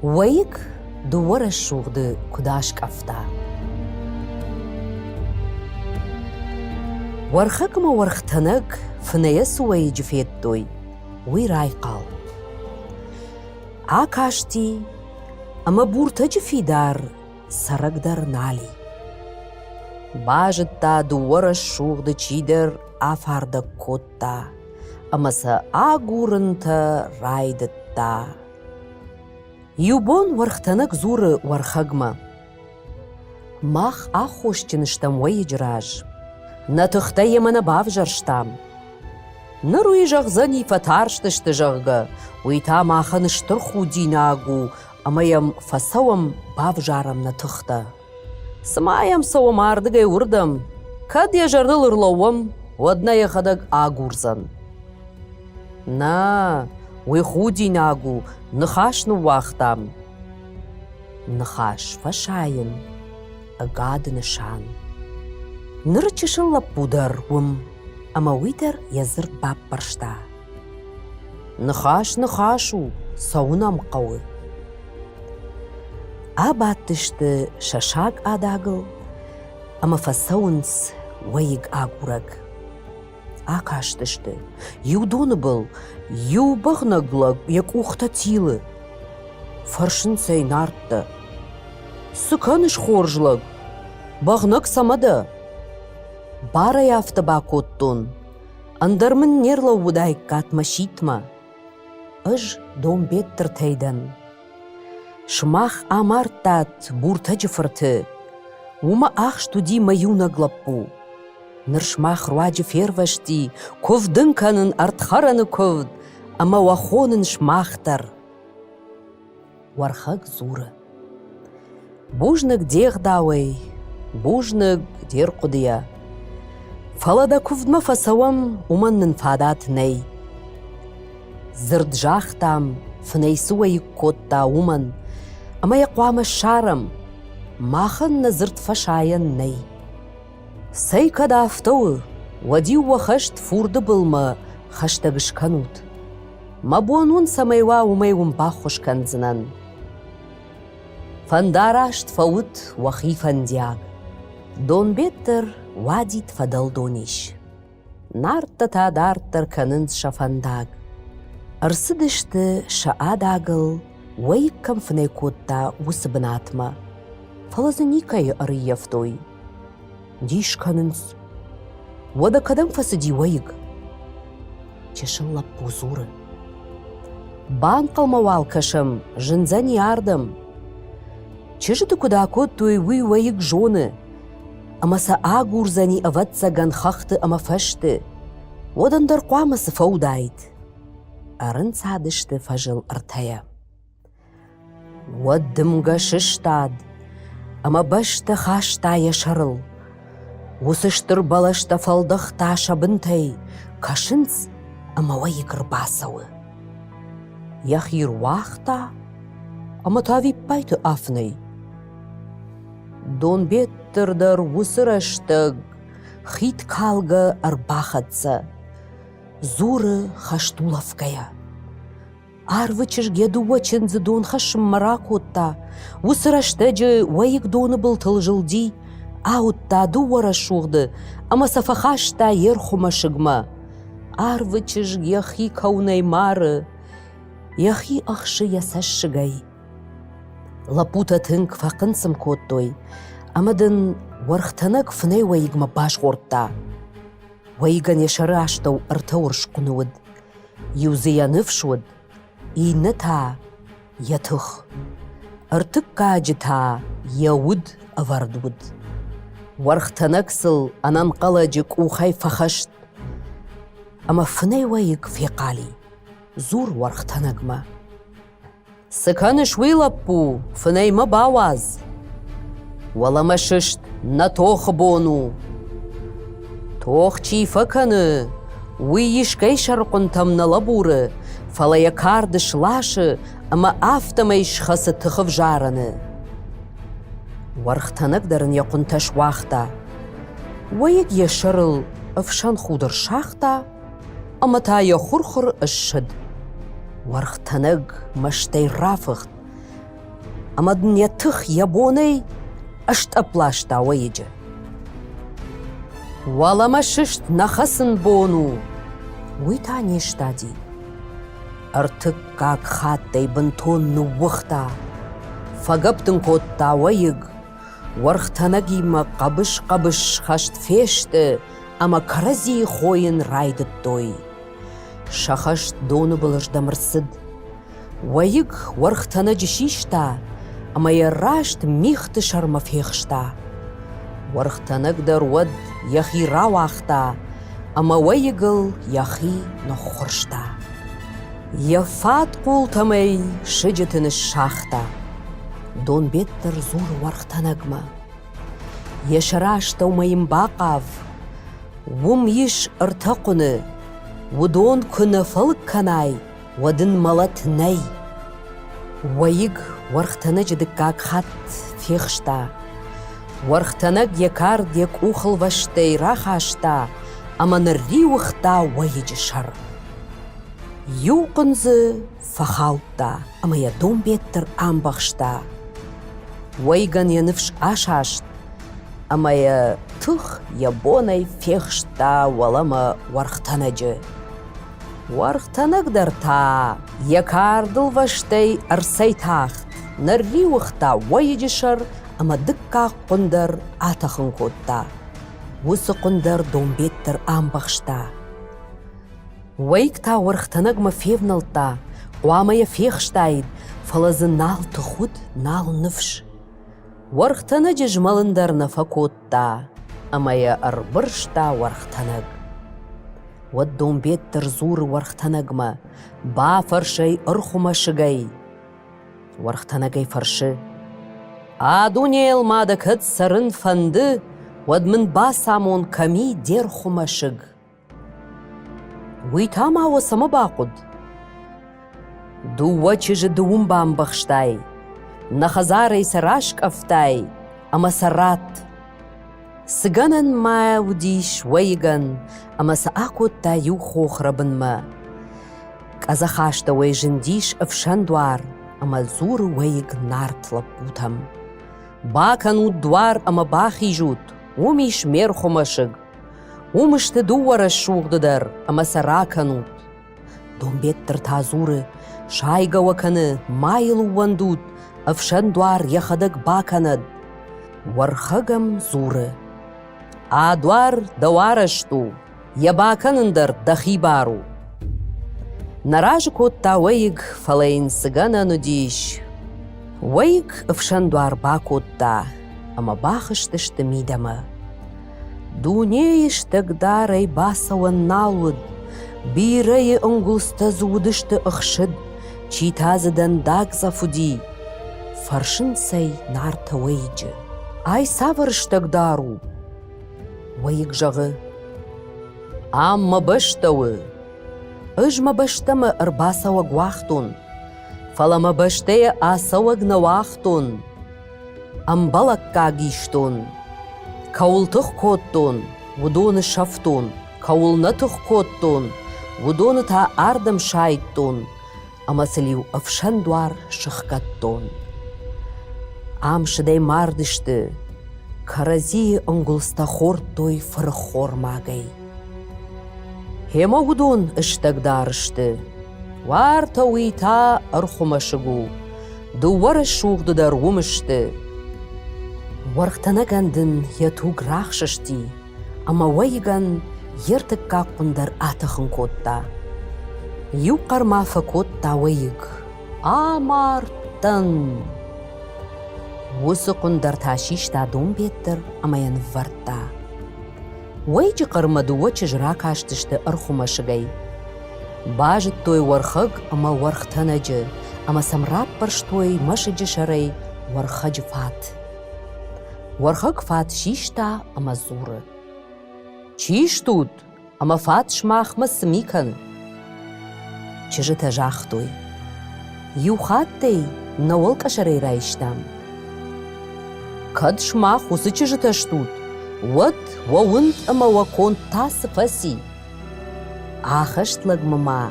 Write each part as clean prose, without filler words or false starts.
Уӕйыг дыууӕ рӕсугъды куыд аскъӕфта. Уӕрхӕг ӕмӕ Уӕрхтӕнӕг фынӕйӕ цы уӕйыджы федтой, уый райхъал. Акасти, ӕмӕ Буртӕджы фидар цӕрӕг дӕр нал и. Базыдта дыууӕ рӕсугъды чидӕр афардӕг кодта ӕмӕ сӕ агурынтӕ райдыдта. Иу бон Уӕрхтӕнӕг дзуры Уӕрхӕгмӕ: «Мах аххосджын стӕм уӕйыджы раз. Нӕ тыхтӕ йемӕ нӕ бавзӕрстам. Ныр уый зӕгъдзӕни, фӕтарстысты, зӕгъгӕ, уый та махӕн стыр худинаг у ӕмӕ йӕм фӕцӕуӕм, бавзарӕм нӕ тыхтӕ. Цыма йӕм цӕуӕм ардыгӕй уырдӕм, кӕд йӕ зӕрдыл ӕрлӕууӕм, уӕд нӕ йӕхӕдӕг агурдзӕн. Нӕ, уый худинаг у, ныхас ныууагътам. Ныхас фӕсайын ӕгады нысан. Ныр чысыл лӕппу дӕр уым, ӕмӕ уый дӕр йӕ дзырд баппӕрста. Ныхас ныхас у, цӕуын ӕм хъӕуы. Абадтысты сӕ саг адагыл ӕмӕ фӕцӕуынц уӕйыг агурӕг. Акастысты, иу доны был иу бӕгънӕг лӕг йӕ къухтӕ тилы. Фӕрсынц ӕй нардтӕ: «Цы кӕныс, хорз лӕг? Бӕгънӕг цӕмӕ дӕ?» Барӕй афтӕ бакодтон, ӕндӕр мын не рлӕууыдаиккат мӕ ситмӕ. Ӕз Донбеттыртӕй дӕн. Сымах амардтат Буртӕджы фырты. Уымӕ ахст уыди мӕ иунӕг лӕппу. Ныр сымах руаджы фервӕзти, куывд ын кӕнын ӕрдхӕрӕны куывд, ӕмӕ уӕ хонын сымах дӕр. Уӕрхӕг дзуры: Бузныг де гъдауӕй, бузныг де рхъуыдыйӕ. Фӕлӕ дӕ куывдмӕ фӕцӕуӕм, уымӕн нын фадат нӕй. Дзырд загътам, фынӕй цы уӕйыг кодта, уымӕн, ӕмӕ йӕ хъуамӕ ссарӕм. Махӕн нӕ дзырд фӕсайӕн нӕй. Цӕй, кӕд афтӕ у, уӕд-иу уӕ хӕст фурды былмӕ хӕстӕг скӕнут. Мӕ бон уын цӕмӕй уа, уымӕй уын баххуыс кӕндзынӕн. Фӕндараст фӕут уӕхи фӕндиаг. Донбеттыр уадид фӕдӕлдон ис. Нардтӕ та дарддӕр кӕнынц сӕ фӕндаг. Ӕрцыдысты сӕ адагыл, уӕйыг кӕм фынӕй кодта, уыцы бынатмӕ. Фӕлӕ дзы никӕйы ӕрыййӕфтой. Дис кӕнынц. Уӕдӕ кӕдӕм фӕцыди уӕйыг? Чысыл лӕппу дзуры. Банхъӕлмӕ уал кӕсӕм, зындзӕни ардӕм. Чызджыты куыд акодтой, уый уӕйыг зоны, ӕмӕ сӕ агурдзӕни, ӕвӕццӕгӕн, хӕхты ӕмӕ фӕзты. Уӕд ӕндӕр хъуамӕ цы фӕуыдаид? Ӕрынцадысты фӕзыл ӕртӕйӕ. Уӕд дымгӕ сыстад ӕмӕ бӕстӕ хаста йӕ сӕрыл. Уыцы стыр бӕлӕстӕ фӕлдӕхта сӕ бынтӕй, кӕсынц ӕмӕ уӕйыг ӕрбацӕуы. Йӕхи руагъта ӕмӕ та ӕвиппайды афынӕй. Донбеттыр дӕр уыцы рӕстӕг хид калгӕ ӕрбахӕццӕ, дзуры хӕстулӕфгӕйӕ. Арвы чызг йӕ дыууӕ чындзы дон хӕссынмӕ ракодта. Уыцы рӕстӕджы уӕйыг доны былтыл зылди, ауыдта дыууӕ рӕсугъды ӕмӕ сӕ фӕхаста йе рхуы мӕсыгмӕ. Арвы чызг йӕхи кӕуынӕй мары, йӕхи ӕхсы йӕ цӕссыгӕй. Лӕппутӕ тынг фӕхъынцъым кодтой, ӕмӕ дын Уӕрхтӕнӕг фынӕй уӕйыгмӕ базгъордта. Уӕйыгӕн йӕ сӕры астӕу ӕртӕ урс хъуыны уыд. Иу дзы йӕ ныфс уыд, иннӕ та йӕ тых. Ӕртыккаджы та йӕ уд ӕвӕрд уыд. Уӕрхтӕнӕг сыл ӕнӕнхъӕлӕджы къухӕй фӕхӕст ӕмӕ фынӕй уӕйыг фехъали. Дзур Уӕрхтӕнӕгмӕ. Цы кӕныс уый, лӕппу, фынӕй мӕ бауадз. Уӕлӕмӕ сыст, нӕ тохы бон у. Тох чи фӕкӕны, уый искӕй сӕрыхъуынтӕм нӕ лӕбуры, фӕлӕ йӕ кард сласы ӕмӕ афтӕмӕй схӕцы тыхы взарӕны. Уӕрхтӕнӕг дӕр ын йӕ хъуынтӕ суагъта. Уӕйыг йӕ сӕрыл ӕфсӕн худ ӕрсагъта ӕмӕ та йӕ хуыр-хуыр ссыд. Уӕрхтӕнӕг мӕстӕй рафыхт. ӕмӕ дын йӕ тых йӕ бонӕй ӕстъӕпп ласта уӕйыджы. Уӕлӕмӕ сыст нӕ хӕцын бон у, уый та не стади. Ӕртыккаг хатт ӕй бынтон ныууыгъта. Фӕгӕпп дын кодта уӕйыг, уӕрхтӕнӕгимӕ хъӕбыс-хъӕбыс хӕст фесты ӕмӕ кӕрӕдзийы хойын райдыдтой. Сӕ хӕст доны былырдӕм ӕрцыд. Уӕйыг уӕрхтӕнӕджы систа ӕмӕ йӕ раст мигъты сӕрмӕ фехста. Уӕрхтӕнӕг дӕр уӕд йӕхи рауагъта ӕмӕ уӕйыгыл йӕхи ныххуырста. Йӕ фадхъултӕм ӕй сыджыты ныссагъта. Донбеттыр дзуры уӕрхтӕнӕгмӕ. Йӕ сӕрастӕумӕ йын бахъав, уым ис ӕртӕ хъуыны, уыдон куы нӕ фӕлыг кӕнай, уӕд ын мӕлӕт нӕй. Уӕйыг уӕрхтӕнӕджы дыккаг хатт фехста. Уӕрхтӕнӕг йӕ кард йӕ къухылвӕстӕй рахаста ӕмӕ нырриуыгъта уӕйыджы сӕр. Иу хъуын дзы фӕхаудта ӕмӕ йӕ Донбеттыр амбӕхста. Уӕйыгӕн йӕ ныфс асаст ӕмӕ йӕ тых йӕ бонӕй фехста уӕлӕмӕ уӕрхтӕнӕджы. Уӕрхтӕнӕг дӕр та йӕ кардылвӕстӕй ӕрцӕйтахт, нырриуыгъта уӕйыджы сӕр ӕмӕ дыккаг хъуын дӕр атӕхын кодта. Уыцы хъуын дӕр Донбеттыр амбӕхста. Уӕйыг та уӕрхтӕнӕгмӕ февнӕлдта, хъуамӕ йӕ фехстаид, фӕлӕ дзы нал тых уыд, нал ныфс. Уӕрхтӕнӕджы змӕлын дӕр нӕ фӕкодта ӕмӕ йӕ ӕрбырста уӕрхтӕнӕг. Уӕд Донбеттыр дзуры уӕрхтӕнӕгмӕ, бафӕрс ӕй ӕрхуы мӕсыгӕй. Уӕрхтӕнӕг ӕй фӕрсы: А дунейыл ма дӕ кӕд цӕрын фӕнды, уӕд мын бацамон, кӕм и де рхуы мӕсыг. Уый та ма уӕ цӕмӕ бахъуыд? Дыууӕ чызджы ды уым бамбӕхстай, нӕ хӕдзарӕй сӕ раскъӕфтай ӕмӕ сӕ ратт. Цы гӕнӕн ма уыдис уӕйыгӕн ӕмӕ сӕ акодта иу хохрӕбынмӕ. Къӕдзӕхастӕуӕй зындис ӕфсӕн дуар ӕмӕ дзуры уӕйыг нарт лӕппутӕм: Бакӕнут дуар ӕмӕ бахизут, уым ис ме рхуы мӕсыг. Уым сты дыууӕ рӕсугъды дӕр ӕмӕ сӕ ракӕнут. Донбеттыр та дзуры, сайгӕ уӕ кӕны, ма йыл ууӕндут, ӕфсӕн дуар йӕхӕдӕг бакӕнӕд. Уӕрхӕг ӕм дзуры: А дуар дӕу арӕзт у, йӕ бакӕнын дӕр дӕхи бар у. Нӕ разы кодта уӕйыг, фӕлӕ йын цы гӕнӕн уыдис. Уӕйыг ӕфсӕн дуар бакодта ӕмӕ бахызтысты мидӕмӕ. Дунейы стӕгдарӕй бацӕуӕн нал уыд, бирӕйы ӕнгуылдзтӕ дзы уыдысты ӕхсыд, чи та дзы дӕндагдзӕф уыди. Фӕрсынц ӕй Нарты уӕйыджы: Ай цавӕр стӕгдар у? Уӕйыг зӕгъы: Ам мӕ бӕстӕ у. Ӕз мӕ бӕстӕмӕ ӕрбацӕуӕг уагътон, фӕлӕ мӕ бӕстӕйӕ ацӕуӕг нӕ уагътон. Ӕмбӕлӕггаг истон. Кӕуыл тых кодтон, уыдоны сӕфтон, кӕуыл нӕ тых кодтон, уыдоны та ардӕм сайдтон ӕмӕ сыл-иу ӕфсӕн дуар сыхгӕдтон. Ам сыдӕй мардысты, кӕрӕдзийы ӕнгуылдзтӕ хордтой фырххормагӕй. Гъемӕ уыдон стӕгдар сты. Уартӕ уый та ӕрхуы мӕсыг у. Дыууӕ рӕсугъды дӕр уым сты. Уӕрхтӕнӕгӕн дын йӕ туг рахсысти, ӕмӕ уӕйыгӕн йе ртыккаг хъуын дӕр атӕхын кодта. Иу хъӕр ма фӕкодта уӕйыг: «Амардтӕн!» Уыцы хъуын дӕр та систа Донбеттыр ӕмӕ йӕ ныввӕрдта. Уӕйыджы хъӕрмӕ дыууӕ чызджы ракастысты ӕрхуы мӕсыгӕй. Базыдтой Уӕрхӕг ӕмӕ Уӕрхтӕнӕджы ӕмӕ сӕм раппӕрстой мӕсыджы сӕрӕй Уӕрхӕджы фат. Уӕрхӕг фат систа ӕмӕ дзуры: Чи стут ӕмӕ фат сымахмӕ цы ми кӕны? Чызджытӕ загътой: Иу хаттӕй нӕ уӕлкъӕсӕрӕй райстам. Кӕд сымах уыцы чызджытӕ стут, уӕд уӕ уынд ӕмӕ уӕ конд та цы фӕци? Ахӕст лӕгмӕ ма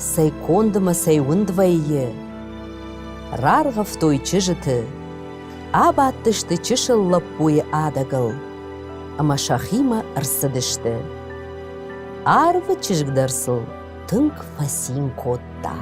цӕй конд ӕмӕ цӕй уынд вӕййы? Раргъӕвтой чызджыты, абадтысты чысыл лӕппуйы адӕгыл ӕмӕ сӕхимӕ ӕрцыдысты. Арвы чызг дӕр сыл тынг фӕцин кодта.